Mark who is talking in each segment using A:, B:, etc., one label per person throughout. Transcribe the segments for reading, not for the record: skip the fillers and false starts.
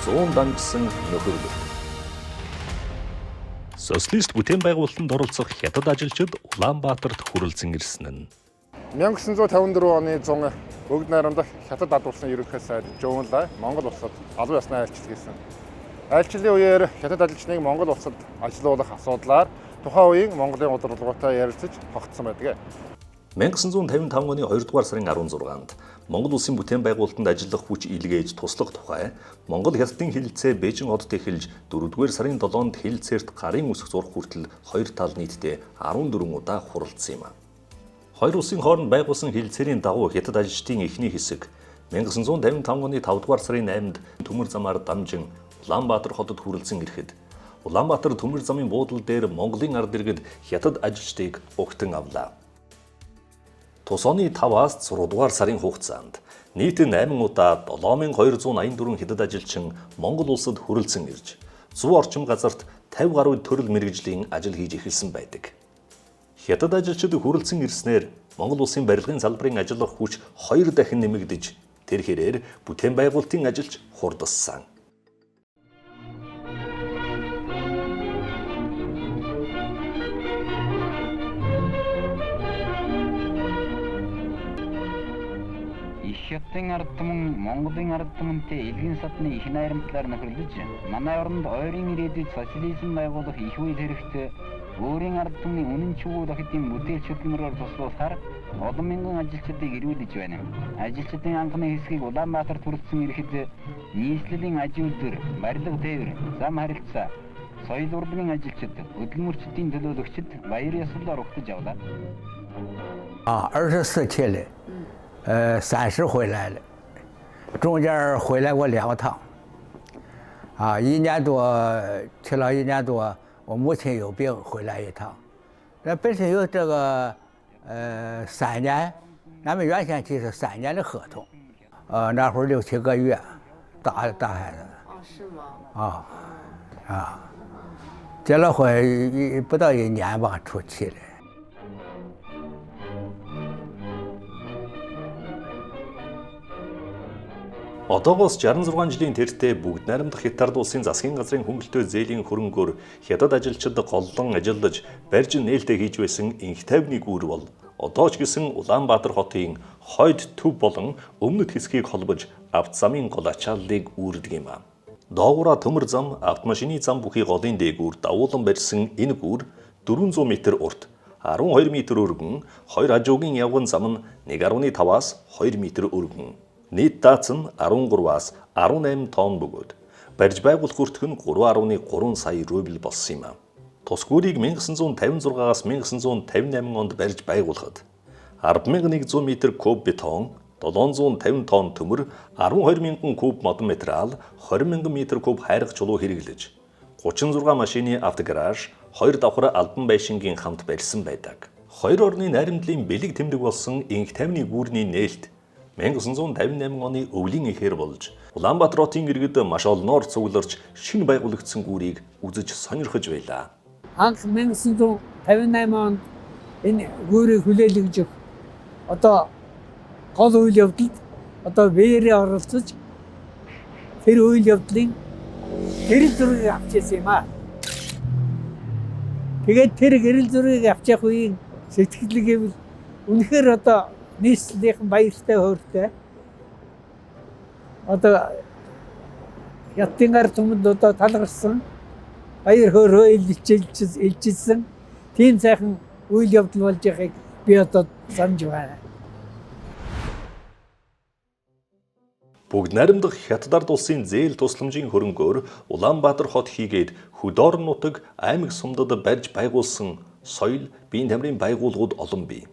A: 100 дамжсан нөхөрлөлт. Социалист бүтээн байгуулалтанд оролцох хятад ажилчид Улаанбаатарт хүрэлцэн ирсэн нь
B: 1954 оны 100 Өгд найрамдах Хятад ад улсын ерөнхий сайд Жон Лай Монгол улсад албан ёсны айлчлал хийсэн. Айлчлалын үеэр Хятад ажилчныг Монгол улсад ажилуулах асуудлаар тухайн үеийн Монголын удирдлагуудтай ярилцаж тогтсон байдаг.
A: 1955 оны 2 дугаар сарын 16-нд Монгол улсын бүтээн байгуулалтанд ажиллах хүч илгээж туслах тухай Монгол хятадын хэлэлцээ Бээжин хотод эхэлж 4 дугаар сарын 7-нд хэлэлцээрт гарын үсэг зурх хүртэл хоёр тал нийтдээ 14 удаа хуралдсан юм. Хоёр улсын хооронд байгуулсан хэлэлцээрийн дагуу хятад ажилчдын эхний хэсэг 1955 оны 5 дугаар сарын 8-нд төмөр замаар дамжин Улаанбаатар хотод хүрэлцэн ирэхэд Улаанбаатар төмөр замын буудал дээр Монголын ард иргэд хятад ажилчдыг угтан авлаа. Тус оны 5-аас 6 дугаар сарын хугацаанд нийт 8 удаа 7284 хятад ажилчин Монгол улсад хүрэлцэн ирж 100 орчим газарт 50 гаруй төрөл мэргэжлийн ажил хийж эхэлсэн байдаг. Хятад ажилчид хүрэлцэн ирснээр Монгол улсын барилгын салбарын ажиллах хүч 2 дахин нэмэгдэж тэр хэрээр бүтээн байгуулалтын ажилч хурдассан.
C: Их Хятадын ард түмэн Монголын ард түмэнтэй элгэн садны их найрамдлаар нөхөрлөж, манай оронд ойрын ирээдүйд социализм байгуулах их үйл хэрэгтэй өөрийн ард түмний үнэн чугуул охидын бүтээлч хөдөлмөрөөр туслуулахаар олон мянган ажилчдыг эрүүлж байна. Ажилчдын анхны хэсгийг Улаанбаатарт хүрэлцэн ирэхэд нийслэлийн аж үйлдвэр, барилга тээвэр, зам харилцаа, соёл урлагийн ажилчид, хөдөлмөрчдийн төлөөлөгчид баяр ёслолоор угтаж авлаа.
D: 啊，24去的，30回来了，中间回来过两趟。啊，一年多去了一年多，我母亲有病回来一趟。那本身有这个，3年，俺们原先去是3年的合同，那会儿6、7个月，大大孩子。
E: 哦，是吗？
D: 啊，啊，结了婚不到1年吧，出去了。
A: Одоогоос 66 жилийн тэртээ бүгд найрамдах Хятад улсын засгийн газрын хөнгөлөлтөө зээлийн хөрөнгөөр хятад ажилчид голлон ажиллаж барьж нээлттэй хийж байсан инх тайвны гүүр бол одоо ч гэсэн Улаанбаатар хотын хойд төв болон өмнөд хэсгийг холбож авто замын гол ачааллыг үүрдэг юм. Доогуура төмөр зам, автомашины зам бүхий голын дээгүүр давуулан барьсан энэ гүүр 400 метр урт, 12 метр өргөн, хоёр хажуугийн явган зам нь 1.5-аас 2 метр өргөн. Нийт дац нь 13-аас 18 тонн бөгөөд барьж байгуулах хүртэх нь 3.3 сая рубль болсон юм. Тус гүүрийг 1956-аас 1958 онд барьж байгуулахад 10,100 метр куб бетон, 750 тонн төмөр, 12,000 куб модон материал, 20,000 метр куб хайрга чулуу хэрэглэж 36 машины автогараж, 2 давхар албан байшингийн хамт барьсан байдаг. Хоёр орны найрамдлын бэлэг тэмдэг болсон инх тайвны гүүрний нээлт 1958 оны өвлийн эхээр болж Улаанбаатар хотын иргэд маш олноор цугларч шинэ байгуулагдсан гүүрийг үзэж сонирхож байлаа.
F: Анх 1958 онд энэ гүүрийг хүлээлгэж одоо гол үйл явдалд одоо биеэрээ оролцож тэр үйл явдлын гэрэл зургийг авч ирсэн юм аа. Тэгээд тэр гэрэл зургийг авч явах үеийн сэтгэл гэвэл үнэхээр одоо нийслэлийнхэн баяртай хөөртэй. Одоо Хятадын гар түмэнд одоо талгарсан баяр хөөрөө илчилсэн тийм сайхан үйл явдал болж байгааг би одоо санаж байна.
A: Бүгд найрамдах Хятад ард улсын зээл тусламжийн хөрөнгөөр Улаанбаатар хот хийгээд хөдөө орон нутаг аймаг сумдад барьж байгуулсан соёл, биеийн тамирын байгууллагууд олон бий.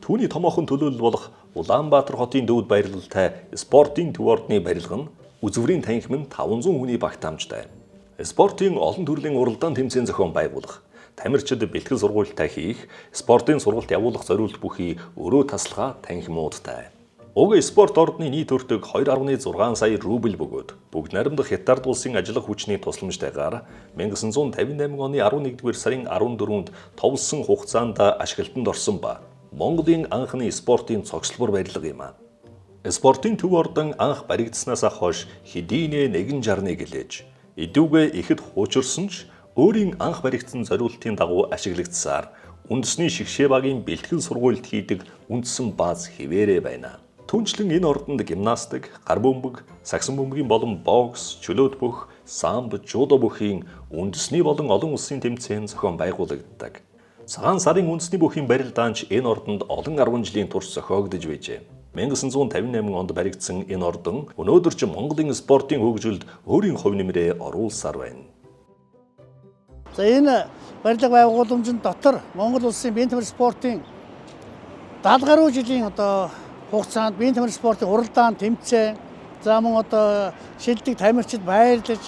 A: Түүний томоохон төлөөлөл болох Улаанбаатар хотын төвд байрлалтай спортын төв ордны барилга нь үзэврийн танхим нь 500 хүний багтаамжтай. Спортын олон төрлийн уралдаан тэмцээн зохион байгуулах, тамирчид бэлтгэл сургуультай хийх, спортын сургалт явуулах зориулт бүхий өрөө тасалгаа танхимуудтай. Уг спорт ордны нийт өртөг 2.6 сая рубль бөгөөд бүгд найрамдах Хятад улсын ажиллах хүчний тусламжтайгаар 1958 оны 11-р сарын 14-нд товлсон хугацаанд ашиглалтанд орсон ба Монголын анхны спортын цогцлбор барилга юм. Спортын төв ордон анх баригдсанаас хойш хэдийнэ 161 гэлээж эдүүгээ ихэд хуучирсан ч өөрийн анх баригдсан зориултын дагуу ашиглагдсаар үндэсний шигшээ багийн бэлтгэл сургуульд хийдэг үндсэн бааз хэвээрээ байна. Түүнчлэн энэ ордонд гимнастик, гар бөмбөг, сагсан бөмбөгийн болон бокс, чөлөөт бөх, самбо, жудо бүхийн үндэсний болон олон улсын тэмцээн зохион байгуулагддаг. Цагаан сарын үндэсний бүхийн барилдаанч энэ ордонд олон 10 жилийн турш зохиогдож байжээ. 1958 онд баригдсан энэ ордон өнөөдөр ч Монголын спортын хөгжилд өөрийн хувь нэмрээ оруулсаар байна.
E: За, энэ барилга байгууламжийн дотор Монгол улсын биеийн тамир спортын 70 гаруй жилийн одоо хугацаанд биеийн тамир спортын уралдаан, тэмцээн, за мөн одоо шилдэг тамирчид байрлаж,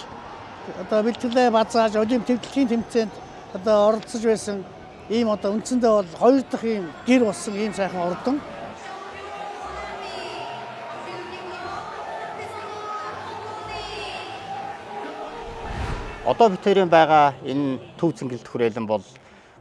E: одоо бэлтгэлээ базааж, олимп тэмдэглэлийн тэмцээнд одоо оролцож байсан ийм одоо үндсэндээ бол хоёр дахь ийм гэр болсон ийм сайхан ордон.
G: Одоо бид хоёрын байгаа энэ төв цэнгэлт хүрээлэн бол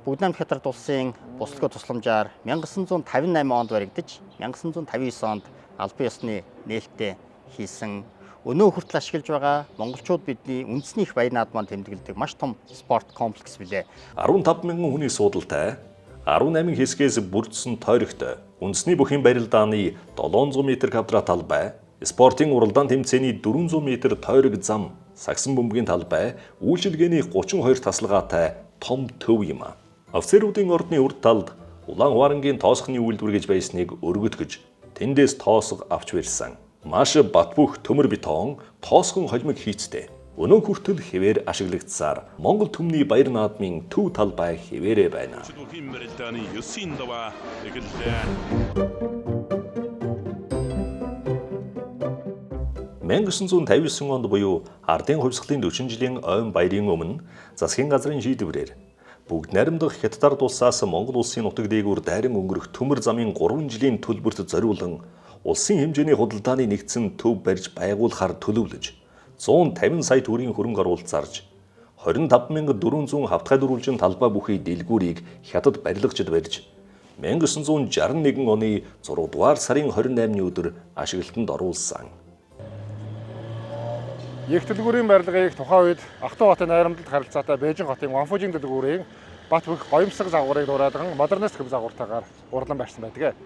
G: Бүгд найрамдах Хятад улсын буслаг тусламжаар 1958 онд баригдаж, 1959 онд албан ёсны нээлттэй хийсэн, өнөө хүртэл ашиглаж байгаа монголчууд бидний үндэсний их баяр наадмаар тэмдэглэдэг маш том спорт комплекс билээ.
A: 15 мянган хүний суудалтай, 18 хэсгээс бүрдсэн тойрогтой үндэсний бүхийн барилдааны 700 м квадрат талбай, спортын уралдаан тэмцээний 400 м тойрог зам, сагсан бөмбөгийн талбай, үйлчилгээний 32 тасалгаатай том төв юм. Офицеруудын ордны урд талд Улаан Хуарангийн тоосхны үйлдвэр гэж байсныг өргөтгөж, тэндээс тоосго авч барьсан. Маш бат бөх төмөр бетон тоосгон холимог хийцтэй. Өнөө хүртэл хэвээр ашиглагдсаар Монгол түмний баяр наадмын төв талбай хэвээрээ байна.
H: Бүхийн барилдааны 9-ийн даваа эхэллээ.
A: 1959 онд буюу ардын хувьсгалын 40 жилийн ойн баярын өмнө засгийн газрын шийдвэрээр бүгд найрамдах Хятад улсаас Монгол улсын нутаг дээгүүр дайран өнгөрөх төмөр замын 3 жилийн төлбөрт зориулан улсын хэмжээний худалдааны нэгдсэн төв барьж байгуулахар төлөвлөж, 150 сая төгрөгийн хөрөнгө оруулалт зарж, 25,400 хавтгай дөрвөлжин талбай бүхий дэлгүүрийг хятад барилгачид барьж, 1961 оны 6 дугаар сарын 28-ны өдөр ашиглалтанд оруулсан.
B: Их дэлгүүрийн барилгыг тухайн үед Ах トゥ хотын найрамдалд харилцаатай Бээжин хотын Ванфужин дэлгүүрийн бат бөх гоёмсог загварыг дураадган модернист хэв загвартайгаар урлан барьсан байдаг.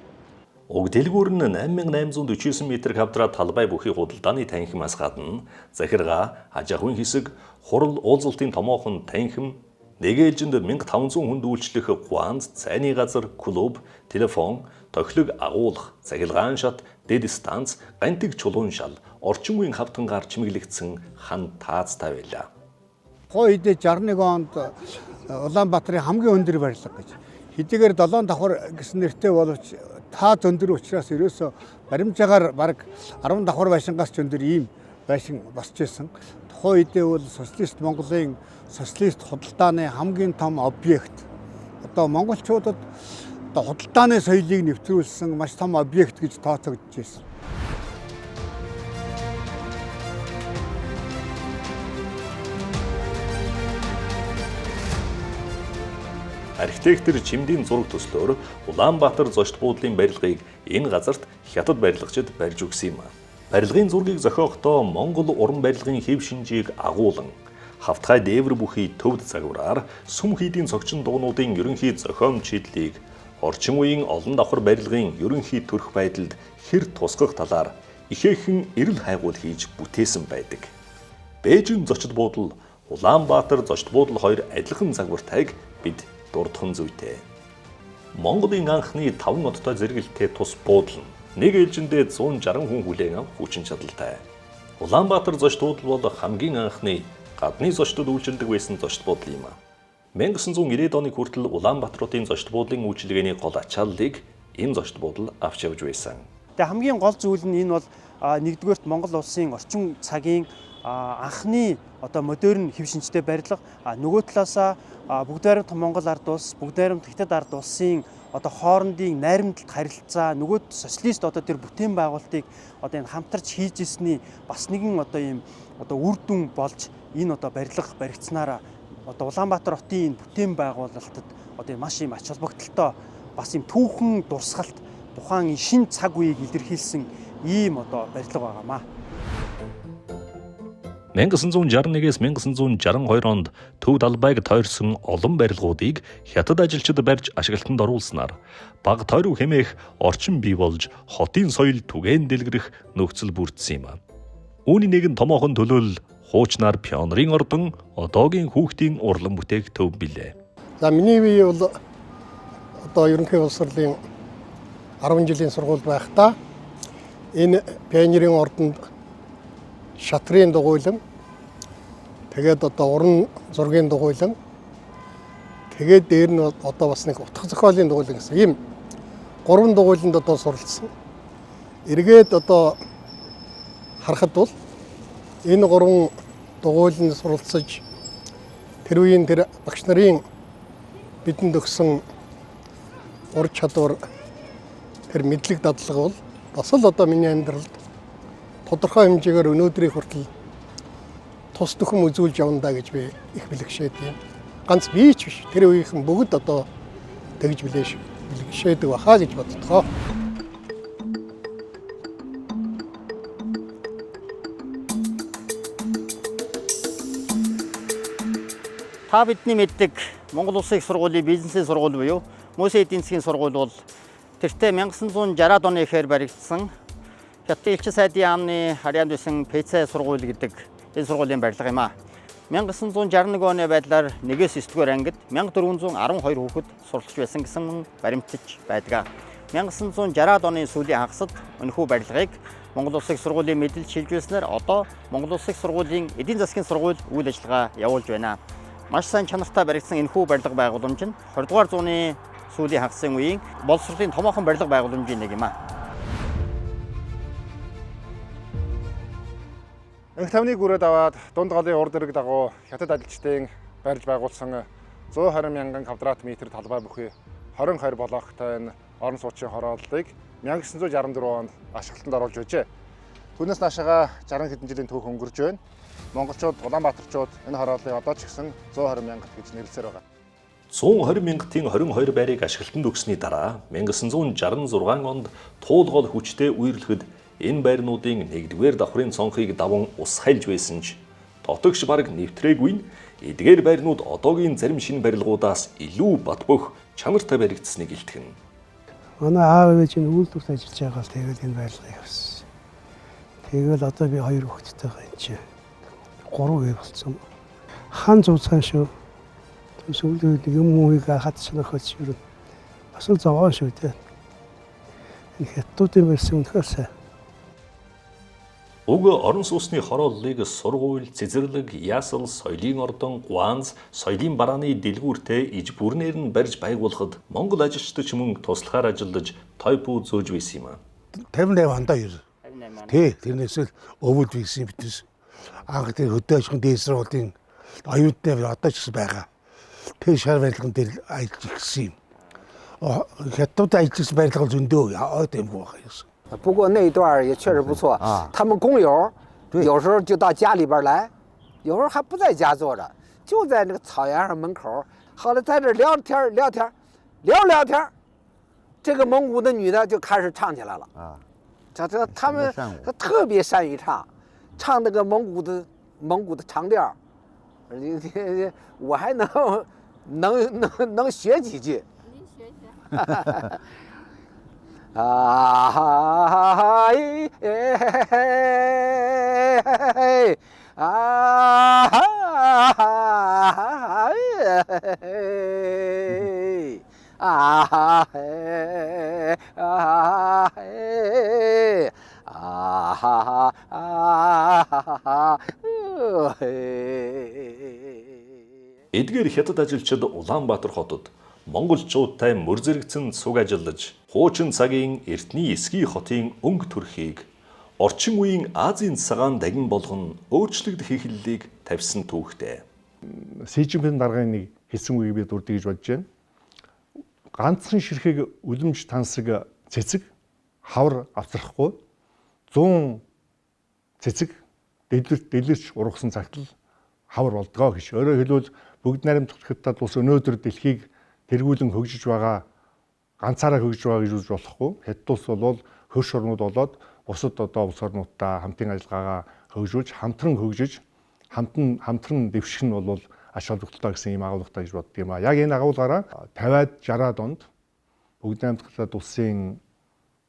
A: Уг дэлгүүр нь 8849 м квадрат талбай бүхий худалдааны танхимаас гадна захиргаа, аж ахуйн хэсэг, хурал уулзалтын томоохон танхим, нэг ээлжинд 1500 хүнд үйлчлэх гуанз, цайны газар, клуб, телефон, тохилог агуулах, цахилгаан шат, дэд станц, гантиг чулуун шал, орчин үеийн хавтангаар чимэглэгдсэн хан таазтай байлаа.
I: Тухайн үедээ 61 онд Улаанбаатарын хамгийн өндөр барилга гэж. Хэдийгээр 7 давхар гэсэн нэртэй боловч тааз өндөр учраас ерөөсө баримжаагаар бараг 10 давхар байшингаас ч өндөр ийм байшин босч исэн. Тухайн үедээ бол социалист Монголын социалист худалдааны хамгийн том объект. Одоо монголчуудад одоо худалдааны соёлыг нэвтрүүлсэн маш том объект гэж тооцогдож байсан.
A: Архитектор Чимдийн зураг төслөөр Улаанбаатар зочд буудлын барилгыг энэ газарт хятад барилгачид барьж өгсөн юм. Барилгын зургийг зохиохдоо Монгол уран барилгын хэв шинжийг агуулan хавтгай дээвэр бүхий төвд загвараар сүм хийдийн цогчин дуунуудын ерөнхий зохиомж шийдлийг орчин үеийн олон давхар барилгын ерөнхий төрх байдалд хэр тусгах талаар ихээхэн эрэл хайгуул хийж бүтээсэн байдаг. Бээжин зочид буудал, Улаанбаатар зочид буудал хоёр адилхан загвартайг бид дурдах нь зүйтэй. Монголын анхны 5 одтой зэрэгэлтэй тус буудал нь нэг ээлжиндээ 160 хүн хүлээн авах хүчин чадалтай. Улаанбаатар зочид буудал бол хамгийн анхны гадны зочдод үйлчилдэг байсан зочид буудал юм. 1990-ад оны хүртэл Улаанбаатар хотын зочид буудлын үйлчилгээний гол ачааллыг энэ зочид буудал авч явж байсан.
J: Тэгээ хамгийн гол зүйл нь энэ бол нэгдүгээрт Монгол улсын орчин цагийн анхны одоо модерн хэв шинжтэй барилга, нөгөө талаасаа бүгд найрамдах Монгол ард улс, бүгд найрамдах Хятад ард улсын одоо хоорондын найрамдалт харилцаа, нөгөө социалист одоо тэр бүтээн байгуулалтыг одоо энэ хамтарч хийж ирсний бас нэгэн одоо ийм одоо үр дүн болж энэ одоо барилга баригдсанаараа одоо Улаанбаатар хотын энэ бүтээн байгуулалтад одоо маш ийм ач холбогдолтой, бас ийм түүхэн дурсгалт, тухайн шин цаг үеийг илэрхийлсэн ийм одоо барилга байгаамаа.
A: 1961-ээс 1962 онд төв далбайг тойрсон олон барилгуудыг хятад ажилчид барьж ашиглалтанд оруулснаар бага тойрог хэмээх орчин бий болж хотын соёл түгээн дэлгэрэх нөхцөл бүрдсэн юм. Үүний нэгэн томоохон төлөөлөл хуучнаар пионерын ордон одоогийн хүүхдийн урлан бүтээх төв билээ.
K: За миний бие бол одоо ерөнхий боловсролын 10 жилийн сургууль байхдаа энэ пионерын ордонд шатрын дугуйлан, тэгээд одоо уран зургийн дугуйлан, тэгээд дээр нь одоо бас нэг утга зохиолын дугуйлан гэсэн ийм 3 дугуйланд одоо суралцсан. Эргээд одоо харахад бол энэ 3 дугуйланд суралцаж тэр үеийн тэр багш нарын бидэнд өгсөн ур чадвар, тэр мэдлэг дадлага бол бас л одоо миний амьдралд тодорхой хэмжээгээр өнөөдрийн хүртэл тус төхөм үзүүлж явна даа гэж би их бэлэгшээд юм. Ганц би ч биш, тэр үеийнхэн бүгд одоо тэгж бэлэгшээдэг баха гэж боддгоо.
G: Та бидний мэддэг Монгол Улсын их сургуулийн бизнесийн сургууль буюу Мөсийн эдийн засгийн сургууль бол тэртээ 1960-ад оны ихээр баригдсан Хятадын элчин сайдын яамны харьяанд байсан ПЦ сургууль гэдэг энэ сургуулийн барилга юм аа. 1961 оны байдлаар 1-ээс 9-р ангид 1412 хүүхэд суралцж байсан гэсэн баримтж байдаг. 1960-ад оны сүүлийн хагасад энэхүү барилгыг Монгол Улсын их сургуулийн мэдэлд шилжүүлснээр одоо Монгол Улсын их сургуулийн эдийн засгийн сургууль үйл ажиллагаа явуулж байна. Маш сайн чанартай баригдсан энэхүү барилга байгууламж нь 20 дугаар зууны сүүлийн хагасын үеийн боловсролын томоохон барилга байгууламжийн нэг юм аа.
B: Энх тавны гүрээд аваад дунд голын урд эрэг дагуу хятад ажилчдын барьж байгуулсан 120 мянган квадрат метр талбай бүхий 22 блоктой энэ орон сууцны хорооллыг 1964 онд ашиглалтанд оруулж байжээ. Түүнээс наашаага 60 хэдэн жилийн түүх өнгөрж байна. Монголчууд, Улаанбаатарчууд энэ хорооллыг одоо ч гэсэн 120 мянгат гэж нэрлсээр байгаа.
A: 120 мянгатын 22 байрыг ашиглалтанд өгсөний дараа 1966 онд туулгол хүчтэй үерлэхэд энэ байрнуудын нэгдүгээр давхрын цонхыг даван ус хайлж байсан ч дотогш бараг нэвтрээгүй нь эдгээр байрнууд одоогийн зарим шинэ барилгуудаас илүү бат бөх чанартай баригдсныг илтгэнэ.
L: Манай аав ээж нь үйлдвэрт ажиллаж байгаа л тэгэл энэ барилгыг авсан. Тэгэл одоо би 2 хүүхэдтэйгээ энэ чинь 3 гээ болцсон. Хан зузаан шүү. Сүүлийн үед юм уйг хад сонирхож ер нь бас л зовоон шүү дээ. Энэ хятадуудын барьсан үнэхээр сайн.
A: Уг орон сууцны хорооллыг сургууль, цэцэрлэг, ясал, соёлын ордон, гуанз, соёлын барааны дэлгүүртэй иж бүрнээр нь барьж байгуулахад Монгол ажилчид ч мөн туслахаар ажиллаж той пүү зөөж байсан юм а.
M: 58 ондоо ер. Тий, тэрнээс л өвөд байсан битээс. Анх тэр хөдөө аж ахуйн дээд сургуулийн оюутны одоо ч гэсэн байгаа. Тэр шар барилган дээр ажиллаж ирсэн юм. Хятадд ажилласан барилга зөндөө ойд юмгүй байгаа юм.
D: 不过那一段也确实不错啊。他们工友有时候就到家里边来，有时候还不在家坐着，就在那个草原上门口。后来在这聊天聊天，聊聊天，这个蒙古的女的就开始唱起来了啊。这他们他特别善于唱，唱那个蒙古的长调，我还能学几句。
N: 您学学。
D: 啊哈嘿嘿，啊哈嘿，啊哈嘿，啊嘿，啊哈啊哈嘿。
A: Эдгээр хятад ажилчид Улаанбаатар хотод монголчуудтай мөр зэрэгцэн цуг ажиллаж, хуучин цагийн эртний эсгий хотын өнгө төрхийг орчин үеийн Азийн цагаан дагин болгон өөрчлөгдөх эхлэлийг тавьсан түүхтэй.
B: Си Цзиньпин даргын нэг хэлсэн үгийг би дурдъя гэж бодож байна. Ганцхан ширхэг үлэмж тансаг цэцэг хавар автрахгүй 100 цэцэг дэлгэрч ургасан цагт л хавар болдгоо гэж. Өөрөөр хэлбэл бүгд найрамдах хятад улс өнөөдөр дэлхийг тэргүүлэн хөгжиж байгаа, ганцаараа хөгжиж байгаа гэж үзэж болохгүй. Хятад улс бол Хөрш орнууд болоод бусад одоо улс орнуудтай хамтын ажиллагаагаа хөгжүүлж, хамтран хөгжиж, хамтран дэвших нь бол ач холбогдолтой гэсэн ийм агуулгатай гэж боддог юм а. Яг энэ агуулгаараа 50-аад 60-аад онд Бүгд найрамдах Хятад улсын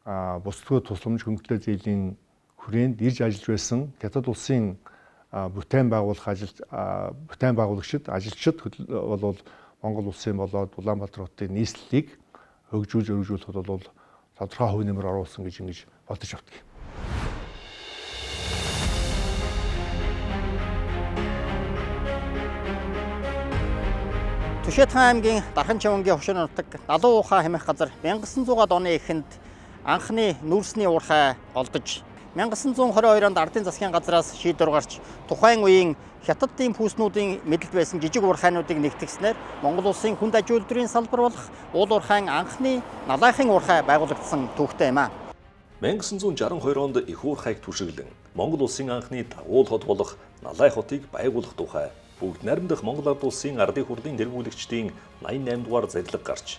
B: бусдгүй тусламж хөнгөлөлттэй зээлийн хүрээнд ирж ажиллаж байсан Хятад улсын бүтээн байгуулах ажил бүтээн байгуулагчид ажилчид бол Монгол улсын болоод Улаанбаатар хотын нийслэлийг хөгжүүлж өргөжүүлэхэд бол тодорхой хувь нэмэр оруулсан гэж ингэж бодож авдаг.
G: Түшэтхан аймгийн Дархан Чавангийн хошин нутаг Далуу ухаа хэмээх газар 1900-аад оны эхэнд анхны нүүрсний уурхай олдож 1922 онд ардын засгийн газраас шийдвэр гарч тухайн үеийн Хятадын пүүснүүдийн мэдлэлд байсан жижиг уурхайнуудыг нэгтгэснээр Монгол улсын хүнд аж үйлдвэрийн салбар болох уул уурхайн анхны налайхын уурхай байгуулагдсан түүхтэй юм а.
A: 1962 онд их уурхайг түшиглэн Монгол улсын анхны дагуул хот болох Налай хотыг байгуулах тухай бүгд найрамдах Монгол Ард улсын ардын хурлын тэргүүлэгчдийн 88 дугаар зарлиг гарч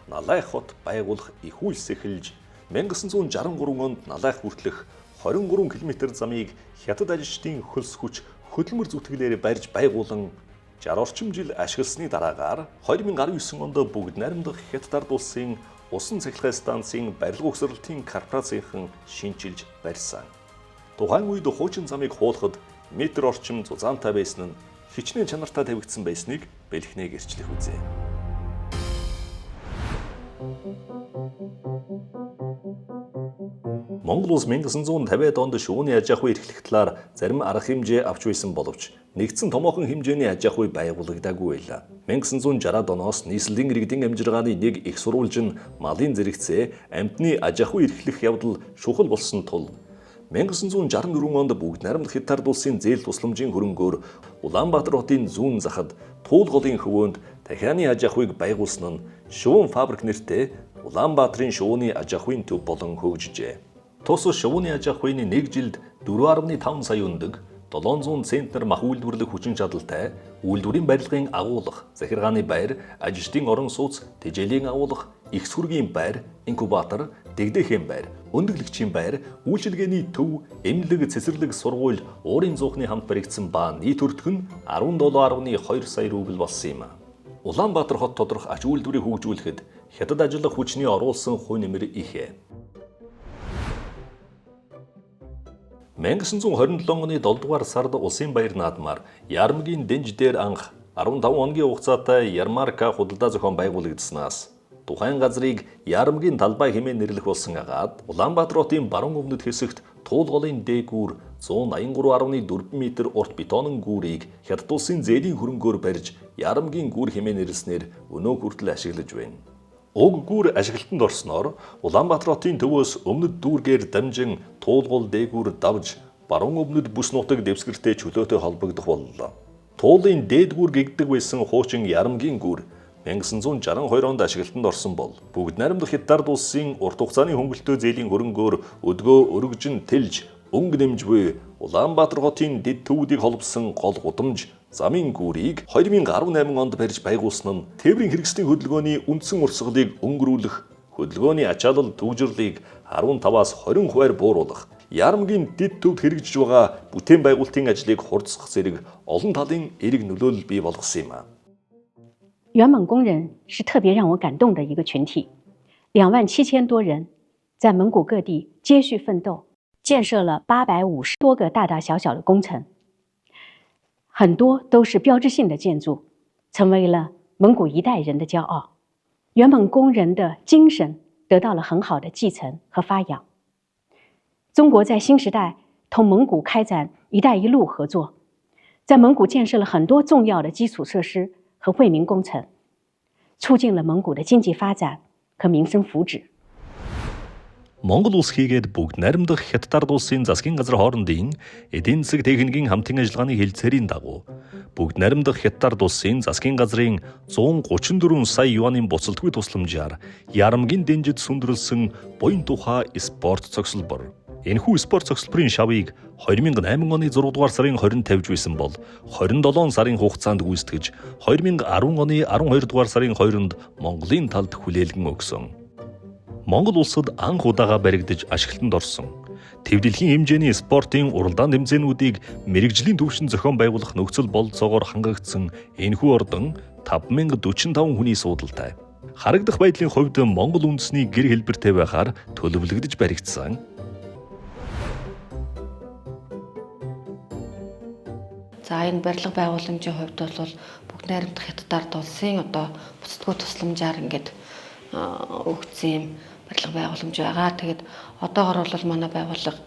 A: Налай хот байгуулах их үйлс эхэлж 1963 онд Налайх хүртэлх 23 км замыг хятад ажилчдын хөлс хүч хөдөлмөр зүтгэлээр барьж байгуулан 60 орчим жил ашигласны дараагаар 2019 онд бүгд найрамдах Хятад Ард улсын усан цахилгаан станцын барилга угсралтын корпорацийнхан шинчилж барьсан. Тухайн үед хуучин замыг хуулахад метр орчим зузаантай байсан нь хичнээн чанартай тавигдсан байсныг бэлхнээ гэрчлэх үзээ. Монгол улс 1950-ад онд шүүний аж ахуй эрхлэх талаар зарим арга хэмжээ авч байсан боловч нэгдсэн томоохон хэмжээний аж ахуй байгуулагдаагүй байлаа. 1960-ад оноос нийслэлийн иргэдийн амжиргааны нэг их сурвалж нь малын зэрэгцээ амьтны аж ахуй эрхлэх явдал чухал болсон тул 1964 онд бүгд найрамдах Хятад улсын зээл тусламжийн хөрөнгөөр Улаанбаатар хотын зүүн захад Туул голын хөвөөнд тахианы аж ахуйг байгуулсан нь шувуун фабрик нэртэй Улаанбаатарын шувууны аж ахуйн төв болон хөгжижээ. Тус шувууны аж ахуйн нэг жилд 4.5 сая өндөг 700 центнер мах үйлдвэрлэх хүчин чадалтай үйлдвэрийн барилгын агуулга, захиргааны байр, ажилчдын орон сууц, тэжээлийн агуулга, их сүргийн байр, инкубатор, дэгдэхийн байр, өндөглөгчийн байр, үйлчилгээний төв, эмнэлэг, цэцэрлэг, сургууль, уурын зуухны хамт баригдсан ба нийт өртөг нь 17.2 сая рубль болсон юм. Улаанбаатар хот тодорх ач үйлдвэрийг хөгжүүлэхэд хятад ажиллах хүчний оруулсан хувь нэмэр их. 1927 оны 7 дугаар сард улсын баяр наадмаар Ярмгийн дэнж дээр анх 15 хоногийн хугацаатай ярмарка худалдаа зохион байгуулагдсанаас тухайн газрыг Ярмгийн талбай хэмээн нэрлэх болсон агаад Улаанбаатар хотын баруун өмнөд хэсэгт Туул голын дээгүүр 183.4 м урт бетонон гүүрийг Хятад улсын зээлийн хөрөнгөөр барьж Ярмгийн гүүр хэмээн нэрлэснээр өнөө хүртэл ашиглаж байна. Уг гүүр ашиглалтанд орсноор Улаанбаатар хотын төвөөс өмнөд дүүргээр дамжин Туулгол дээгүүр давж баруун өмнөд бүс нутаг дэвсгэртэй чөлөөтэй холбогдох боллоо. Туулын дээд гүүр гэгдэг байсан хуучин Ярмгийн гүүр 1962 онд ашиглалтанд орсон бол бүгд найрамдах Хятад улсын урт хугацааны хөнгөлөлтөө зээлийн хөрөнгөөр өдгөө өргөжин тэлж өнгө нэмж буй Улаанбаатар хотын дэд төвүүдийг холбосон гол гудамж замын гүүрийг 2018 онд барьж байгуулсан нь тээврийн хэрэгслийн хөдөлгөөний үндсэн урсгалыг өнгөрүүлэх, хөдөлгөөний ачаалал түгжрэрлийг 15-аас 20 хувиар бууруулах, Ярмгийн дэд төвд хэрэгжиж байгаа бүтээн байгуулалтын ажлыг хурдсах зэрэг олон талын эерэг нөлөөлөл бий болгосон юм.
O: 原蒙工人是特别让我感动的一个群体，27000多人在蒙古各地接续奋斗，建设了850多个大大小小的工程，很多都是标志性的建筑，成为了蒙古一代人的骄傲。原蒙工人的精神得到了很好的继承和发扬。中国在新时代同蒙古开展“一带一路”合作，在蒙古建设了很多重要的基础设施和惠民工程，促进了蒙古的经济发展和民生福祉。
A: Монгол улс хийгээд бүгд найрамдах Хятад ард улсын засгийн газар хоорондын эдийн засаг техникийн хамтын ажиллагааны хэлцээрийн дагуу бүгд найрамдах Хятад ард улсын засгийн газрын 134 сая юанийн буцалтгүй тусламжаар Ярмгийн дэнжид сүндэрлсэн буян тухай спорт цогцлбор. Энэхүү спорт цогцлборын шавыг 2008 оны 6 дугаар сарын 20-нд тавьж байсан бол 27 сарын хугацаанд гүйцэтгэж 2010 оны 12 дугаар сарын 2-нд Монголын талд хүлээлгэн өгсөн. Монгол улсад анх удаага баригдаж ашиглалтанд орсон. Төв дэлхийн хэмжээний спортын уралдаан тэмцээнүүдийг мэргэжлийн түвшинд зохион байгуулах нөхцөл бололцоогоор хангагдсан энэхүү ордон 5045 хүний суудалтай. Харагдах байдлын хувьд Монгол үндэсний гэр хэлбэртэй байхаар төлөвлөгдөж баригдсан.
P: За энэ барилга байгууламжийн хувьд бол Бүгд найрамдах Хятад ард улсын одоо буцдаггүй тусламжаар ингээд өгсөн юм барилга байгууламж байгаа. Тэгээд одоогор бол манай байгууллага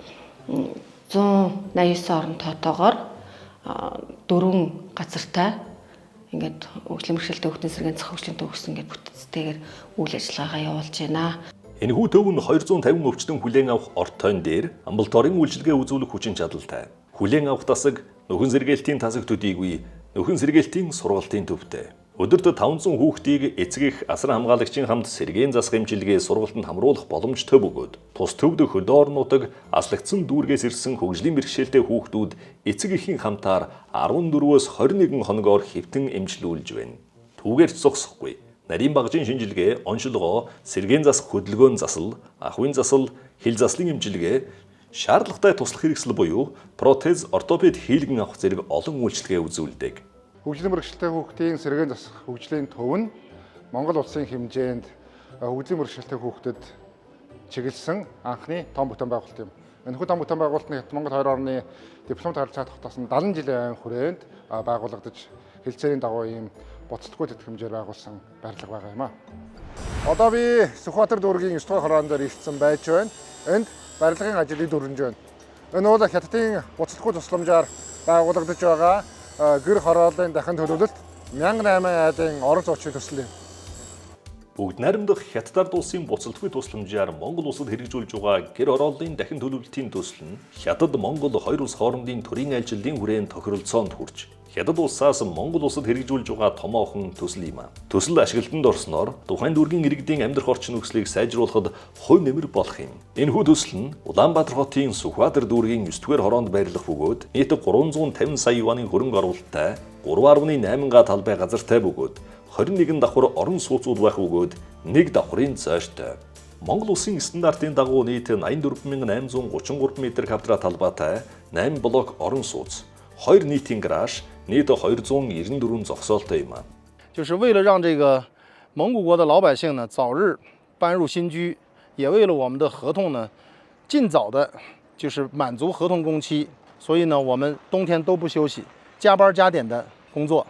P: 189 орон тоотоогоор дөрвөн газартай ингээд хөгжлийн бэрхшээлтэй хүүхдийн сэргээн засах хөгжлийн төв гэсэн ингээд бүтцтэйгээр үйл ажиллагаагаа явуулж байна.
A: Энэхүү төв нь 250 өвчтөн хүлээн авах ортойн дээр амбулаторийн үйлчилгээ үзүүлэх хүчин чадалтай. Хүлээн авах тасаг, нөхөн сэргээлтийн тасаг төдийгүй нөхөн сэргээлтийн сургалтын төвтэй. Өдөрт 500 хүүхдийг эцэг эх асар хамгаалагчийн хамт сэргээн засах эмчилгээ сургалтанд хамруулах боломжтой бөгөөд тус төвд хөдөө орон нутаг аслагдсан дүүргээс ирсэн хөгжлийн бэрхшээлтэй хүүхдүүд эцэг эхийн хамтаар 14-өөс 21 хоногоор хэвтэн эмчлүүлж байна. Түүгээр ч зогсохгүй. Нарийн багжийн шинжилгээ, оншилгоо, сэргээн засах хөдөлгөөн засал, ахуйн засал, хил заслын эмчилгээ, шаардлагатай туслах хэрэгсэл буюу протез, ортопед хийлгэн авах зэрэг олон үйлчилгээ үзүүлдэг.
B: Хөгжлийн бэрхшээлтэй хүүхдийн сэргээн засах хөгжлийн төв нь Монгол улсын хэмжээнд хөгжлийн бэрхшээлтэй хүүхдэд чиглэсэн анхны том бүтээн байгуулалт юм. Энэхүү том бүтээн байгуулалт нь Хятад Монгол хоёр орны дипломат харилцаа тогтоосон 70 жилийн ойн хүрээнд байгуулагдаж хэлцээрийн дагуу ийм буцалтгүй тэтгэмжээр байгуулсан барилга байгаа юм а. Одоо би Сүхбаатар дүүргийн 9 дугаар хороон дээр ирсэн байж байна. Энд барилгын ажил эд өрнөж байна. Энэ бол Хятадын буцалтгүй тусламжаар байгуулагдаж байгаа гэр хорооллын дахин төлөвлөлт 1008 айлын орон зуучны төсөл юм.
A: Бүгд найрамдах Хятад ард улсын буцалтгүй тусламжаар Монгол улсад хэрэгжүүлж байгаа гэр хорооллын дахин төлөвлөлтийн төсөл нь Хятад Монгол хоёр улс хоорондын төрийн айлчлалын хүрээнд тохиролцоонд хүрч Хятад улсаас Монгол улсад хэрэгжүүлж байгаа томоохон төсөл юм. Төсөл ашиглалтанд орсноор тухайн дүүргийн иргэдийн амьдрах орчин нөхцөлийг сайжруулахад хувь нэмэр болох юм. Энэхүү төсөл нь Улаанбаатар хотын Сүхбаатар дүүргийн 9-р хороонд байрлах бөгөөд нийт 350 сая юаның хөрөнгө оруулалттай 3.8 га талбай газартай бөгөөд 21 давхар орон сууцуд байх бөгөөд нэг давхрын зойртой. Монгол улсын стандартын дагуу нийт 84833 м квадрат талбайтай 8 блок орон сууц, 2 нийтийн гараж, нийт 294 зогсоолтой юм.
Q: 就是为了让这个蒙古国的老百姓呢早日搬入新居，也为了我们的合同呢尽早的，就是满足合同工期，所以呢我们冬天都不休息，加班加点的工作。